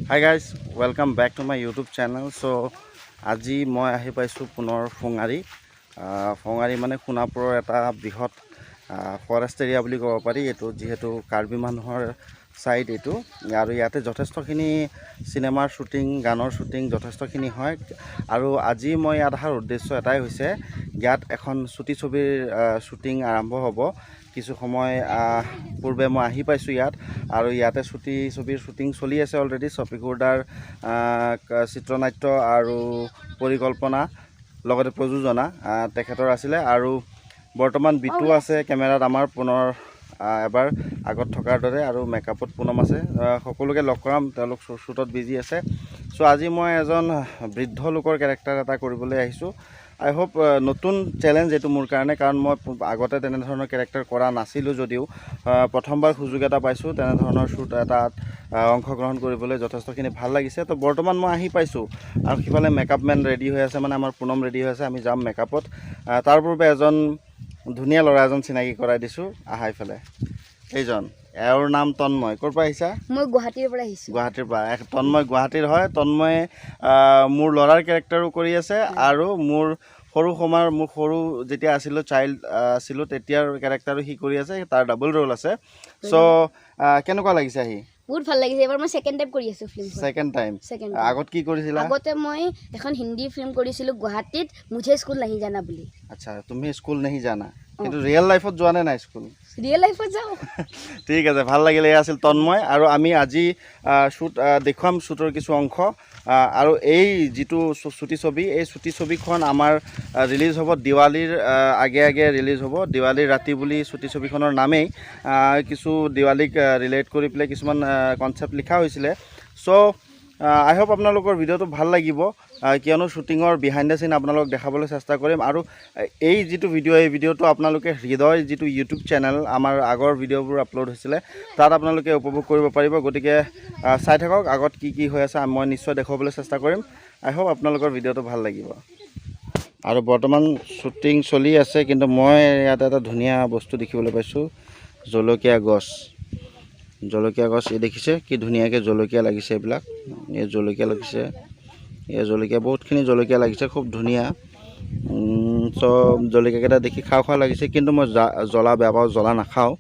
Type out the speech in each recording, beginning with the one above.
Hi guys, welcome back to my YouTube channel. So আজি মই আহি পাইছোঁ পুনৰ ফঙাৰী। ফঙাৰী মানে সোণাপুৰৰ এটা বৃহৎ ফৰেষ্ট এৰিয়া বুলি ক'ব পাৰি এইটো, যিহেতু কাৰ্বি মানুহৰ ছাইড এইটো। আৰু ইয়াতে যথেষ্টখিনি চিনেমাৰ শ্বুটিং, গানৰ শ্বুটিং যথেষ্টখিনি হয়। আৰু আজি মই ইয়াত অহাৰ উদ্দেশ্য এটাই হৈছে, ইয়াত এখন চুটি ছবিৰ শ্বুটিং আৰম্ভ হ'ব। কিছু সময় পূৰ্বে মই আহি পাইছোঁ ইয়াত, আৰু ইয়াতে চুটি ছবিৰ শ্বুটিং চলি আছে অলৰেডি। ছফিকুৰদাৰ চিত্ৰনাট্য আৰু পৰিকল্পনা লগতে প্ৰযোজনা তেখেতৰ আছিলে। আৰু বৰ্তমান বিটু আছে কেমেৰাত আমাৰ, পুনৰ এবাৰ আগত থকাৰ দৰে, আৰু মেকআপত পুনম আছে। সকলোকে লগ কৰাম, তেওঁলোক শ্বুটত বিজি আছে। চ' আজি মই এজন বৃদ্ধ লোকৰ কেৰেক্টাৰ এটা কৰিবলৈ আহিছোঁ। আই হোপ নতুন চেলেঞ্জ এইটো মোৰ কাৰণে, কাৰণ মই আগতে তেনেধৰণৰ কেৰেক্টাৰ কৰা নাছিলোঁ যদিও প্ৰথমবাৰ সুযোগ এটা পাইছোঁ তেনেধৰণৰ শ্বুট এটাত অংশগ্ৰহণ কৰিবলৈ, যথেষ্টখিনি ভাল লাগিছে। তো বৰ্তমান মই আহি পাইছোঁ আৰু সিফালে মেকআপ মেন ৰেডি হৈ আছে, মানে আমাৰ পুনম ৰেডি হৈ আছে, আমি যাম মেকআপত। তাৰ পূৰ্বে এজন ধুনীয়া ল'ৰা এজন চিনাকি কৰাই দিছোঁ, আহা ইফালে। এইজন, এওঁৰ নাম তন্ময়। ক'ৰ পৰা আহিছা? মই গুৱাহাটীৰ পৰা আহিছোঁ। গুৱাহাটীৰ পৰা। তন্ময় গুৱাহাটীৰ হয়। তন্ময়ে মোৰ ল'ৰাৰ কেৰেক্টাৰো কৰি আছে, আৰু মোৰ সৰু সময়ৰ, মোৰ সৰু যেতিয়া আছিলোঁ, চাইল্ড আছিলোঁ, তেতিয়াৰ কেৰেক্টাৰো সি কৰি আছে, তাৰ ডাবল ৰোল আছে। চ' কেনেকুৱা লাগিছে আহি? বহুত ভাল লাগিছে। এইবাৰ মই ছেকেণ্ড টাইম কৰি আছোঁ ফিল্ম। Second time? Second. আগত কি কৰিছিলা? আগতে মই এখন হিন্দী ফিল্ম কৰিছিলোঁ গুৱাহাটীত, মুঝে স্কুল নাহি জানা বুলি। আচ্ছা, তুমি স্কুল নাহি জানা, কিন্তু ৰিয়েল লাইফত যোৱা নে নাই স্কুল? ৰিয়েল লাইফত যাওঁ। ঠিক আছে, ভাল লাগিলে। এয়া আছিল তন্ময়। আৰু আমি আজি শ্বুট দেখুৱাম, শ্বুটৰ কিছু অংশ। আৰু এই যিটো চুটি ছবি, এই চুটি ছবিখন আমাৰ ৰিলিজ হ'ব দিৱালীৰ আগে আগে ৰিলিজ হ'ব। দিৱালীৰ ৰাতি বুলি চুটি ছবিখনৰ নামেই। কিছু দিৱালীক ৰিলেট কৰি পেলাই কিছুমান কনচেপ্ট লিখা হৈছিলে। চ' আই হোপ আপোনালোকৰ ভিডিঅ'টো ভাল লাগিব, কিয়নো শ্বুটিঙৰ বিহাইণ্ড the চিন আপোনালোকক দেখাবলৈ চেষ্টা কৰিম। আৰু এই যিটো ভিডিঅ', এই ভিডিঅ'টো আপোনালোকে হৃদয় যিটো ইউটিউব চেনেল, আমাৰ আগৰ ভিডিঅ'বোৰ আপলোড হৈছিলে, তাত আপোনালোকে উপভোগ কৰিব পাৰিব। গতিকে চাই থাকক আগত কি কি হৈ আছে, মই নিশ্চয় দেখুৱাবলৈ চেষ্টা কৰিম। আই হোপ আপোনালোকৰ ভিডিঅ'টো ভাল লাগিব। আৰু বৰ্তমান শ্বুটিং চলি আছে, কিন্তু মই ইয়াত এটা ধুনীয়া বস্তু দেখিবলৈ পাইছোঁ, জলকীয়া গছ। জলকীয়া গছ এই দেখিছে কি ধুনীয়াকৈ জলকীয়া লাগিছে, এইবিলাক এই জলকীয়া লাগিছে, এই জলকীয়া বহুতখিনি জলকীয়া লাগিছে, খুব ধুনীয়া। চ' জলকীয়াকেইটা দেখি খাওঁ খাওঁ লাগিছে, কিন্তু মই জ্বলা বেয়া পাওঁ, জ্বলা নাখাওঁ।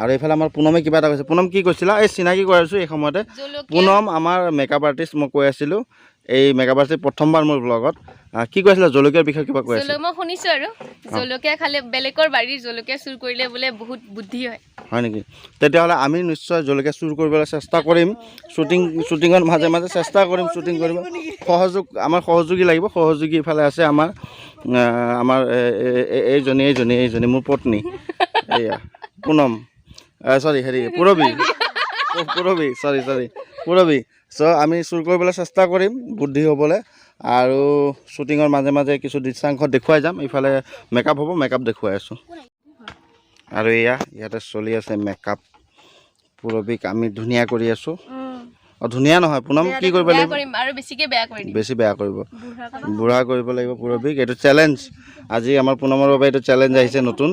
আৰু এইফালে আমাৰ পুনমে কিবা এটা কৈছে। পুনম কি কৈছিলা? এই চিনাকি কৰাইছোঁ এই সময়তে। পুনম আমাৰ মেকআপ আৰ্টিষ্ট, মই কৈ আছিলোঁ, এই মেকআপ আৰ্টিষ্ট প্ৰথমবাৰ মোৰ ব্লগত। কি কৈছিলা জলকীয়াৰ বিষয়ে কিবা কৈ আছিলা? মই শুনিছোঁ আৰু জলকীয়া খালে, বেলেগৰ বাৰীৰ জলকীয়া চুৰ কৰিলে বোলে বহুত বুদ্ধি হয়। হয় নেকি? তেতিয়াহ'লে আমি নিশ্চয় জলকীয়া চুৰ কৰিবলৈ চেষ্টা কৰিম। শ্বুটিঙৰ মাজে মাজে চেষ্টা কৰিম শ্বুটিং কৰিব। সহযোগ, আমাৰ সহযোগী লাগিব। সহযোগী ইফালে আছে আমাৰ, আমাৰ এইজনী, এইজনী, এইজনী মোৰ পত্নী, এয়া পুনম, চৰি হেৰি পূৰবী, পূৰবী, চৰি চৰি পূৰবী। চ' আমি চুৰ কৰিবলৈ চেষ্টা কৰিম বুদ্ধি হ'বলৈ। আৰু শ্বুটিঙৰ মাজে মাজে কিছু দৃশ্যাংশ দেখুৱাই যাম। ইফালে মেকআপ হ'ব, মেকআপ দেখুৱাই আছোঁ। আৰু এয়া ইয়াতে চলি আছে মেকআপ। পূৰবীক আমি ধুনীয়া কৰি আছোঁ। অঁ, ধুনীয়া নহয় পুনম, কি কৰিব লাগিব? আৰু বেছিকৈ বেয়া কৰি দিম। বেছি বেয়া কৰিব, বুঢ়া কৰিব লাগিব পূৰবীক। এইটো চেলেঞ্জ আজি আমাৰ পুনমৰ বাবে, এইটো চেলেঞ্জ আহিছে নতুন।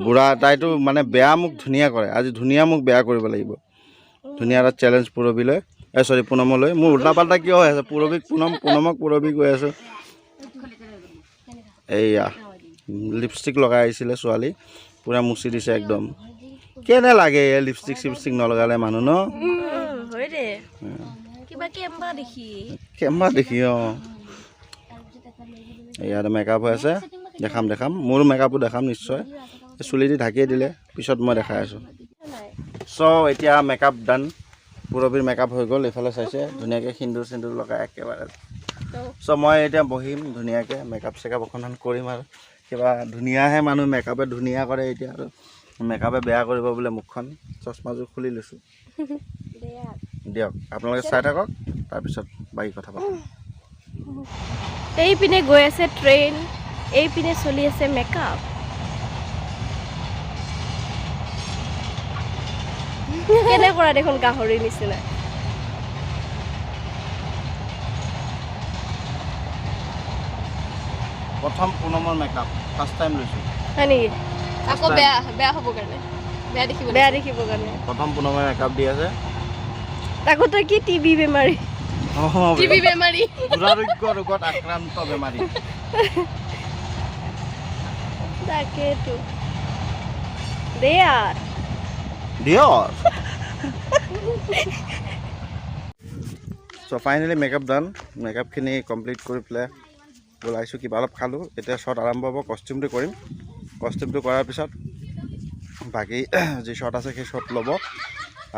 বুঢ়া তাইতো মানে বেয়া মোক ধুনীয়া কৰে, আজি ধুনীয়া মোক বেয়া কৰিব লাগিব। ধুনীয়া এটা চেলেঞ্জ পূৰবীলৈ, এই চৰি পুনমলৈ। মোৰ উল্টা পাল্টা কিয় হৈ আছে? পূৰবীক পুনম, পুনমক পূৰবী কৈ আছোঁ। এইয়া লিপষ্টিক লগাই আহিছিলে ছোৱালী, পূৰা মুচি দিছে একদম। কেনে লাগে এই লিপষ্টিক চিপষ্টিক নলগালে মানুহ ন? কেম্বা দেখি। অঁ, ইয়াত মেকআপ হৈ আছে, দেখাম দেখাম মোৰ মেকআপো দেখাম নিশ্চয়। চুলি দি ঢাকিয়ে দিলে, পিছত মই দেখাই আছোঁ। চ' এতিয়া মেকআপ ডান, পূৰবীৰ মেকআপ হৈ গ'ল। এইফালে চাইছে ধুনীয়াকৈ সিন্দুৰ চিন্দুৰ লগাই একেবাৰে। চ' মই এতিয়া বহিম ধুনীয়াকৈ, মেকআপ চেকআপ অকণমান কৰিম। আৰু কিবা ধুনীয়াহে মানুহ মেকআপে ধুনীয়া কৰে, এতিয়া আৰু মেকআপে বেয়া কৰিব বোলে মুখখন। চশমাযোৰ খুলি লৈছোঁ, দিয়ক আপোনালোকে চাই থাকক, তাৰপিছত বাকী কথা পাতিম। এইপিনে গৈ আছে ট্ৰেইন, এইপিনে চলি আছে মেকআপ। কেনে কৰা দেখোন গাহৰিৰ নিচিনা। প্ৰথম পুনমৰ মেকআপ ফাৰ্ষ্ট টাইম লৈছোঁ। হয় নেকি? আকৌ বেয়া বেয়া হ'ব কাৰণে, বেয়া দেখিব, বেয়া দেখিব কাৰণে প্ৰথম পুনমে মেকআপ দি আছে। তাকো তই কি টিবি বেমাৰী। অঁ, টিবি বেমাৰী। দুৰাৰোগ্য ৰোগত আক্ৰান্ত বেমাৰী। তাকেতো দে আৰ। দিয়ক। চ' ফাইনেলি মেকআপ ডান। মেকআপখিনি কমপ্লিট কৰি পেলাই ওলাইছোঁ, কিবা অলপ খালোঁ। এতিয়া শ্বট আৰম্ভ হ'ব, কষ্টিউমটো কৰিম। কষ্টিউমটো কৰাৰ পিছত বাকী যি শ্বট আছে সেই শ্বট ল'ব।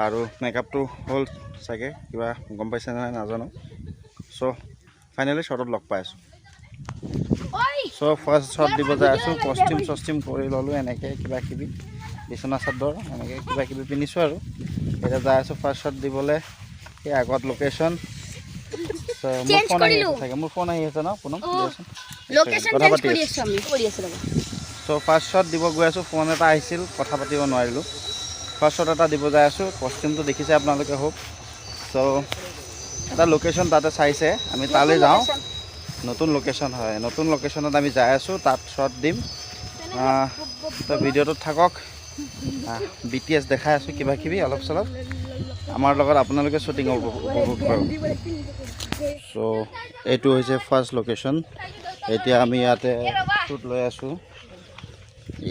আৰু মেকআপটো হ'ল চাগে, কিবা গম পাইছে নাই নাজানো। চ' ফাইনেলি শ্বটত লগ পাই আছোঁ। চ' ফাৰ্ষ্ট শ্বট দিব যাই আছোঁ। কষ্টিউম চষ্টিউম কৰি ল'লোঁ, এনেকৈ কিবা কিবি বিচনা চাদৰ এনেকৈ কিবা কিবি পিন্ধিছোঁ আৰু এতিয়া যাই আছোঁ ফাৰ্ষ্ট শ্বট দিবলৈ। সেই আগত লোকেশ্যন। মোৰ Change phone আহি কৰিলোঁ। আছে চাগে, মোৰ ফোন আহি আছে ন পুনম? অঁ। দিয়াচোন। লোকেশ্যন কথা চেঞ্জ পাতি কৰি আছোঁ। আছোঁ, আমি কৰি আছোঁ ৰ'বা। চ' ফাৰ্ষ্ট শ্বট দিব গৈ আছোঁ। ফোন এটা আহিছিল, কথা পাতিব নোৱাৰিলোঁ। ফাৰ্ষ্ট শ্বট এটা দিব যাই আছোঁ। কষ্টিউমটো দেখিছে আপোনালোকে হোপ। চ' এটা লোকেশ্যন তাতে চাইছে, আমি তালৈ যাওঁ। নতুন লোকেশ্যন হয়, নতুন লোকেশ্যনত আমি যাই আছোঁ, তাত শ্বট দিম। তো ভিডিঅ'টোত থাকক। বিটিএছ দেখাই আছোঁ কিবা কিবি অলপ চলপ। আমাৰ লগত আপোনালোকে শ্বুটিং উপভোগ কৰক। চ' এইটো হৈছে ফাৰ্ষ্ট লোকেশ্যন। এতিয়া আমি ইয়াতে শ্বুট লৈ আছোঁ।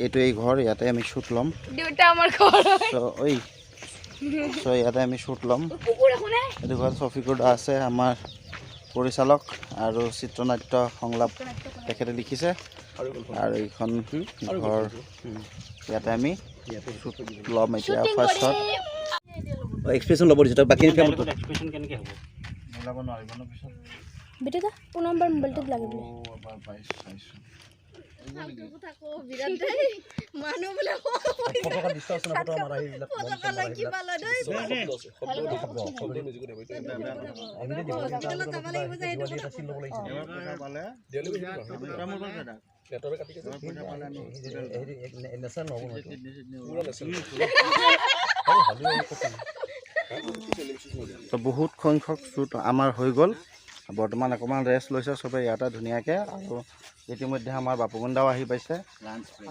এইটো এই ঘৰ, ইয়াতে আমি শ্বুট ল'ম। দেউতা আমাৰ ঘৰ হয়। চ' ঐ, চ' ইয়াতে আমি শ্বুট ল'ম। কুকুৰ শুনে। এইটো ঘৰত চফিকুৰ দা আছে, আমাৰ পৰিচালক, আৰু চিত্ৰনাট্য সংলাপ তেখেতে লিখিছে। আৰু এইখন ঘৰ, ইয়াতে আমি শ্বুট ল'ম এতিয়া ফাৰ্ষ্ট শ্বট। এক্সপ্ৰেছন ল'ব দিছে, বাকী এক্সপ্ৰেছন কেনেকৈ হ'ব? ওলাব নোৱাৰিব ন পিছত। বেটা, পুনমবাৰ মোবাইলটোত লাগে বোলে। এবাৰ বাইছ চাইছোঁ। মানুহ বোলে। পতাকা দৃশ্য আছে না, পতাকা মাৰা সেইবিলাক। পতাকা লৈ কিবা লৈ আহিলে দিব। এটা চিন ল'ব লাগিছিল। এবাৰ পইচা পালে আমি পইচা পালে আমি নেচাৰেল নহ'ব নহয়। চিডনি। হ'লেও তো বহুত সংখ্যক শ্বুট আমাৰ হৈ গ'ল। বৰ্তমান অকণমান ৰেষ্ট লৈছে চবে ইয়াতে ধুনীয়াকৈ। আৰু ইতিমধ্যে আমাৰ বাপুকণদাও আহি পাইছে।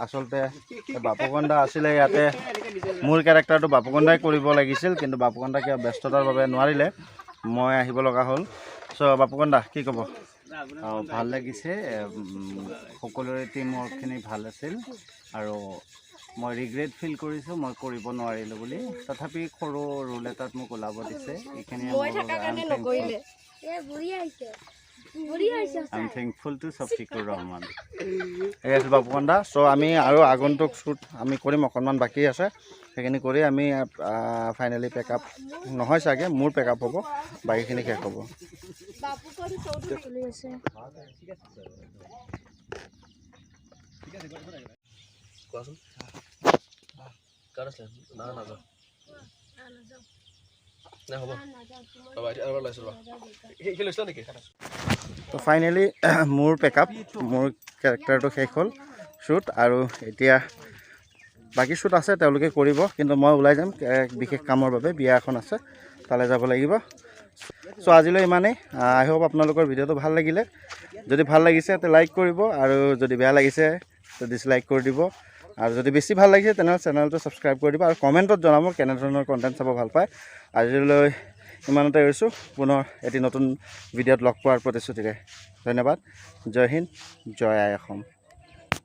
আচলতে বাপুকণদা আছিলে ইয়াতে, মোৰ কেৰেক্টাৰটো বাপুকণদাই কৰিব লাগিছিল, কিন্তু বাপুকণদা কিবা ব্যস্ততাৰ বাবে নোৱাৰিলে, মই আহিব লগা হ'ল। চ' বাপুকণদা, কি ক'ব? ভাল লাগিছে। সকলোৰে টিম ৱৰ্কখিনি ভাল আছিল আৰু মই ৰিগ্ৰেট ফিল কৰিছোঁ মই কৰিব নোৱাৰিলোঁ বুলি। তথাপি সৰু ৰোল এটাত মোক ওলাব দিছে, এইখিনিয়ে। মই থকাৰ কাৰণে নকৰিলে। এ বঢ়িয়া হৈছে, বঢ়িয়া হৈছে। I am thankful to Shafiqur Rahman. এই আছিল বাপুকণদা। চ' আমি আৰু আগন্তুক শ্বুট আমি কৰিম, অকণমান বাকী আছে, সেইখিনি কৰি আমি ফাইনেলি পেকআপ নহয় চাগে, মোৰ পেকআপ হ'ব, বাকীখিনি শেষ হ'ব। বাপুকণ চৌধুৰী চলি আছে। কোৱাচোন, কাৰ আছিলে? না, নাযাওঁ। নাই হ'ব। ৰ'বা, এতিয়া আৰু লৈছোঁ ৰ'বা। সি লৈছিলা নেকি? তো ফাইনেলি মোৰ পেকআপ, মোৰ কেৰেক্টাৰটো শেষ হ'ল শ্বুট। আৰু এতিয়া বাকী শ্বুট আছে, তেওঁলোকে কৰিব, কিন্তু মই ওলাই যাম এক বিশেষ কামৰ বাবে। বিয়া এখন আছে, তালৈ যাব লাগিব। চ' আজিলৈ ইমানেই। আই হোপ আপোনালোকৰ ভিডিঅ'টো ভাল লাগিলে। যদি ভাল লাগিছে তে লাইক কৰিব আৰু যদি বেয়া লাগিছে তে ডিছলাইক কৰি দিব। আৰু যদি বেছি ভাল লাগিছে তেনেহ'লে চেনেলটো ছাবস্ক্ৰাইব কৰি দিব আৰু কমেণ্টত জনাব কেনেধৰণৰ কণ্টেণ্ট চাব ভাল পায়। আজিলৈ ইমানতে এৰিছোঁ। পুনৰ এটি নতুন ভিডিঅ'ত লগ পোৱাৰ প্ৰতিশ্ৰুতিৰে ধন্যবাদ। জয় হিন্দ, জয় আই অসম।